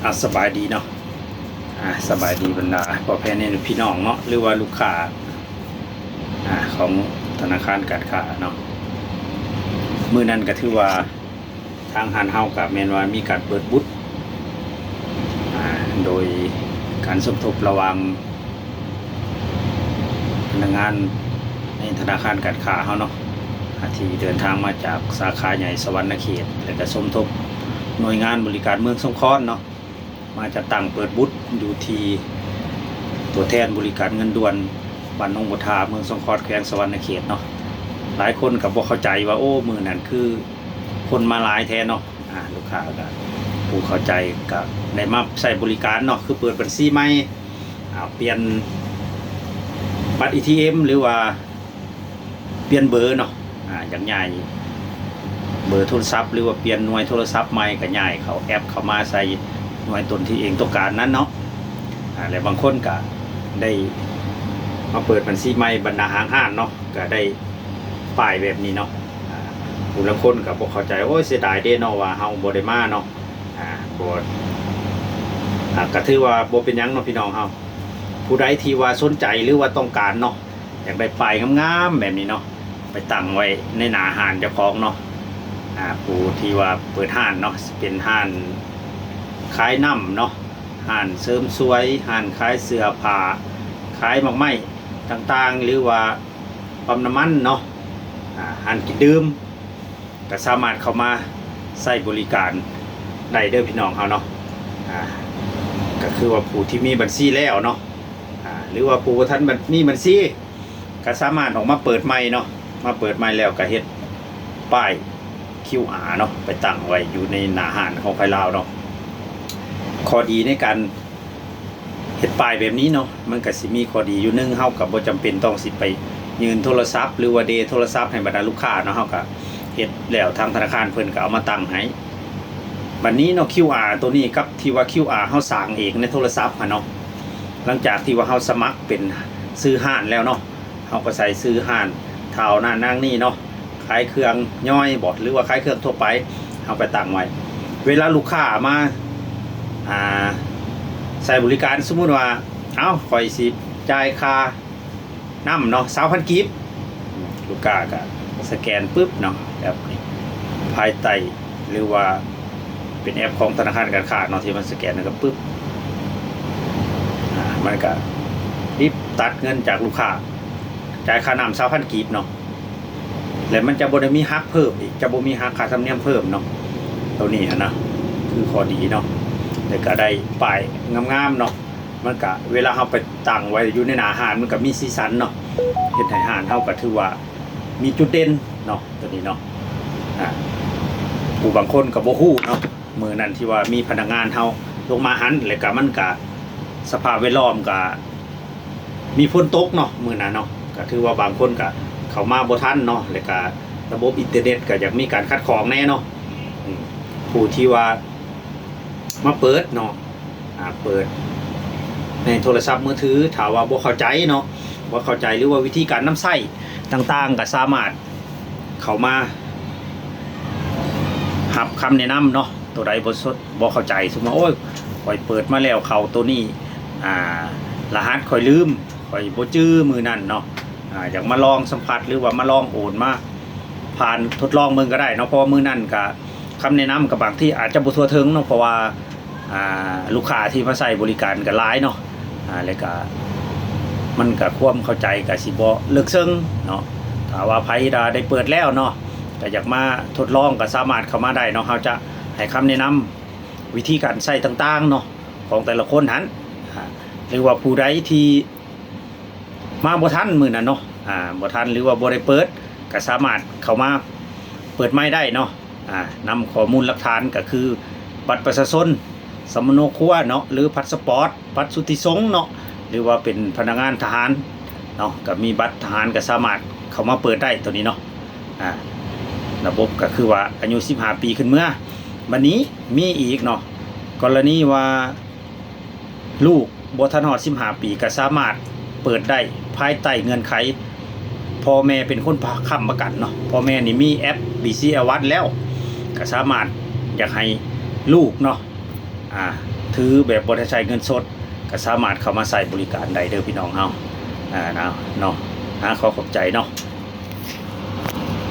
ອາ ສະບາຍດີເນາະ ອາ ສະບາຍດີບັນດາພໍ່ແມ່ພີ່ນ້ອງເນາະ ຫຼືວ່າລູກຄ້າ ອາ ຂອງທະນາຄານການຄ້າເນາະ. ມື້ນັ້ນກໍຖືວ່າທາງຮ້ານເຮົາກໍແມ່ນວ່າມີການເປີດບຸດ ອາ ໂດຍການສົມທົບລະຫວ່າງ ພະນັກງານໃນທະນາຄານການຄ້າເຮົາເນາະ ອາ ທີ່ເດີນທາງມາຈາກສາຂາໃຫຍ່ສະຫວັນນະເຂດ ແລະ ກະສົມທົບໜ່ວຍງານບໍລິການເມືອງສົງຂອນເນາະ ມາຈັດຕັ້ງເປີດບຸດຢູ່ທີ່ຕົວແທນບໍລິການເງິນດ່ວນບ້ານໜອງບົວທາ ເມືອງສົງຂອນ ແຂວງສະຫວັນນະເຂດເນາະ. ຫຼາຍຄົນກໍບໍ່ເຂົ້າໃຈວ່າ ໂອ້ ມື້ນັ້ນຄືຄົນມາຫຼາຍແທ້ເນາະ. ອາ ລູກຄ້າກໍ ຜູ້ເຂົ້າໃຈກໍໄດ້ມາໃຊ້ບໍລິການເນາະ ຄືເປີດບັນຊີໃໝ່ ອາ ປ່ຽນບັດເອທີເອັມ ຫຼືວ່າປ່ຽນເບີເນາະ ອາ ຢາກຍ້າຍເບີໂທລະສັບ ຫຼືວ່າປ່ຽນໜ່ວຍໂທລະສັບໃໝ່ ກໍຍ້າຍເຂົ້າແອັບເຂົ້າມາໃສ່ໜ່ວຍຕົນທີ່ເອງຕ້ອງການນັ້ນເນາະ. ອາ ແລະ ບາງຄົນກໍໄດ້ມາເປີດບັນຊີໃໝ່ ບັນດາຫ້າງຮ້ານເນາະ ກໍໄດ້ປ້າຍແບບນີ້ເນາະ. ອາ ຜູ້ລາງຄົນກໍບໍ່ເຂົ້າໃຈ ໂອ້ຍ ເສຍດາຍເດ້ເນາະ ວ່າເຮົາບໍ່ໄດ້ມາເນາະ. ອາ ບໍ່ ອາ ກໍຖືວ່າບໍ່ເປັນຫຍັງເນາະ ພີ່ນ້ອງເຮົາ ຜູ້ໃດທີ່ວ່າສົນໃຈ ຫຼືວ່າຕ້ອງການເນາະ ຢາກໄດ້ປ້າຍງາມໆແບບນີ້ເນາະ ໄປຕັ້ງໄວ້ໃນໜ້າຮ້ານເຈົ້າຂອງເນາະ. ອາ ຜູ້ທີ່ວ່າເປີດຮ້ານເນາະ ຊິເປັນຮ້ານຂາຍນ້ຳເນາະ ຮ້ານເສີມສວຍ ຮ້ານຂາຍເສື້ອຜ້າ ຂາຍໝາກໄມ້ຕ່າງໆ ຫຼືວ່າປ້ຳນ້ຳມັນເນາະ ອາ ຮ້ານກິນດື່ມ ກໍສາມາດເຂົ້າມາໃຊ້ບໍລິການໄດ້ເດີພີ່ນ້ອງເຮົາເນາະ. ອາ ກໍຄືວ່າຜູ້ທີ່ມີບັນຊີແລ້ວເນາະ ອາ ຫຼືວ່າຜູ້ບໍ່ທັນບັນ ມີບັນຊີ ກໍສາມາດອອກມາເປີດໃໝ່ເນາະ ມາເປີດໃໝ່ແລ້ວກໍເຮັດປ້າຍຄິວອາເນາະ ໄປຕັ້ງໄວ້ຢູ່ໃນໜ້າຮ້ານຂອງໃຜລາວເນາະ. ຂໍ້ດີໃນການ ເຮັດປ້າຍແບບນີ້ເນາະ ມັນກະຊິມີຂໍ້ດີຢູ່ ໜຶ່ງ ເຮົາກະບໍ່ຈຳເປັນຕ້ອງຊິໄປຍື່ນໂທລະສັບ ຫຼືວ່າເດໂທລະສັບໃຫ້ບັນດາລູກຄ້າເນາະ ເຮົາກະເຮັດແລ້ວ ທາງທະນາຄານເພິ່ນກະເອົາມາຕັ້ງໃຫ້. ບັດນີ້ເນາະ ຄິວອາ ໂຕນີ້ກັບທີ່ວ່າຄິວອາ ເຮົາສ້າງເອງໃນໂທລະສັບຫັ້ນເນາະ ຫຼັງຈາກທີ່ວ່າເຮົາສະໝັກເປັນຊື່ຮ້ານແລ້ວເນາະ ເຮົາກໍໃສ່ຊື່ຮ້ານ ທ້າວນັ້ນນາງນີ້ເນາະ ຂາຍເຄື່ອງຍ່ອຍບໍ ຫຼືວ່າຂາຍເຄື່ອງທົ່ວໄປ ເຮົາໄປຕັ້ງໄວ້ ເວລາລູກຄ້າມາ ອາ ໃຊ້ບໍລິການ ສົມມຸດວ່າ ເອົ້າ ຂ້ອຍຊິຈ່າຍຄ່ານ້ຳເນາະ ຊາວພັນກີບ ລູກຄ້າກໍສະແກນປຶບເນາະ ແອັບນີ້ ພາຍໃຕ້ ຫຼືວ່າເປັນແອັບຂອງທະນາຄານການຄ້າເນາະ ທີ່ມັນສະແກນແລ້ວກໍປຶບ ອາ ມັນກໍປິດຕັດເງິນຈາກລູກຄ້າ ຈ່າຍຄ່ານ້ຳຊາວພັນກີບເນາະ ແລະ ມັນຈະບໍ່ໄດ້ມີຫັກເພີ່ມອີກ ຈະບໍ່ມີຫັກຄ່າທຳນຽມເພີ່ມເນາະ. ໂຕນີ້ຫັ້ນນະ ຄືຂໍ້ດີເນາະ ແລະ ກໍໄດ້ປ້າຍງາມໆເນາະ ມັນກະ ເວລາເຮົາໄປຕັ້ງໄວ້ຢູ່ໃນໜ້າຮ້ານ ມັນກະມີສີສັນເນາະ ເຮັດໃຫ້ຮ້ານເຮົາກະຖືວ່າມີຈຸດເດັ່ນເນາະ ໂຕນີ້ເນາະ. ອາ ຜູ້ບາງຄົນກະບໍ່ຮູ້ເນາະ ມື້ນັ້ນທີ່ວ່າມີພະນັກງານເຮົາລົງມາຫັ້ນ ແລ້ວກະມັນກະ ສະພາບແວດລ້ອມກະມີຝົນຕົກເນາະ ມື້ນັ້ນເນາະ ກະຖືວ່າບາງຄົນກະເຂົ້າມາບໍ່ທັນເນາະ ແລ້ວກະລະບົບອິນເຕີເນັດກະຢາກມີການຂັດຂ້ອງແດ່ເນາະ. ອືມ ຜູ້ທີ່ວ່າມາເປີດເນາະ ອາ ເປີດໃນໂທລະສັບມືຖື ຖ້າວ່າບໍ່ເຂົ້າໃຈເນາະ ບໍ່ເຂົ້າໃຈ ຫຼືວ່າວິທີການນຳໃຊ້ຕ່າງໆ ກໍສາມາດເຂົ້າມາຮັບຄຳແນະນຳເນາະ. ໂຕໃດບໍ່ສົດ ບໍ່ເຂົ້າໃຈ ສົມມຸດວ່າ ໂອ້ຍ ຂ້ອຍເປີດມາແລ້ວ ເຂົ້າໂຕນີ້ ອາ ລະຫັດຂ້ອຍລືມ ຂ້ອຍບໍ່ຈື່ມື້ນັ້ນເນາະ ອາ ຢາກມາລອງສຳຜັດ ຫຼືວ່າມາລອງໂອນ ມາຜ່ານທົດລອງເບິ່ງກໍໄດ້ເນາະ ເພາະວ່າມື້ນັ້ນກະ ຄຳແນະນຳກໍບາງທີອາດຈະບໍ່ທົ່ວເຖິງເນາະ ເພາະວ່າ ອ່າ ລູກຄ້າທີ່ມາໃຊ້ບໍລິການກໍຫຼາຍເນາະ ອ່າ ແລ້ວກໍມັນກໍຄວາມເຂົ້າໃຈກໍຊິບໍ່ເລິກເຊິ່ງເນາະ. ຖ້າວ່າໃຜທີ່ໄດ້ເປີດແລ້ວເນາະ ກໍຢາກມາທົດລອງ ກໍສາມາດເຂົ້າມາໄດ້ເນາະ. ເຮົາຈະໃຫ້ຄຳແນະນຳວິທີການໃຊ້ຕ່າງໆເນາະ ຂອງແຕ່ລະຄົນຫັ້ນ ອ່າ ຫຼືວ່າຜູ້ໃດທີ່ ມາບໍ່ທັນມື້ນັ້ນເນາະ ອ່າ ບໍ່ທັນ ຫຼືວ່າບໍ່ໄດ້ເປີດ ກໍສາມາດເຂົ້າມາເປີດໃໝ່ໄດ້ເນາະ. ອ່າ ນຳຂໍ້ມູນຫຼັກຖານກໍຄືບັດປະຊາຊົນ, ສຳມະໂນຄົວເນາະ ຫຼືພາສປອດ, ບັດສຸດທິສົງເນາະ ຫຼືວ່າເປັນພະນັກງານທະຫານເນາະ ກໍມີບັດທະຫານ ກໍສາມາດເຂົ້າມາເປີດໄດ້ໂຕນີ້ເນາະ. ອ່າ ລະບົບກໍຄືວ່າອາຍຸສິບຫ້າປີຂຶ້ນເມືອ. ບັດນີ້ມີອີກເນາະ ກໍລະນີວ່າ ລູກບໍ່ທັນຮອດສິບຫ້າປີ ກໍສາມາດເປີດໄດ້ພາຍໃຕ້ເງື່ອນໄຂພໍ່ແມ່ເປັນຄົນຄ້ຳປະກັນເນາະ. ພໍ່ແມ່ນີ້ມີແອັບ ບີຊີແອວານ ແລ້ວ ກໍສາມາດຢາກໃຫ້ລູກເນາະ ອ່າ ຖືແບບບໍ່ໄດ້ໃຊ້ເງິນສົດ ກໍສາມາດເຂົ້າມາໃຊ້ບໍລິການໄດ້ເດີພີ່ນ້ອງເຮົາ ອ່າ ນະ ເນາະ ອ່າ ຂໍຂອບໃຈເນາະ.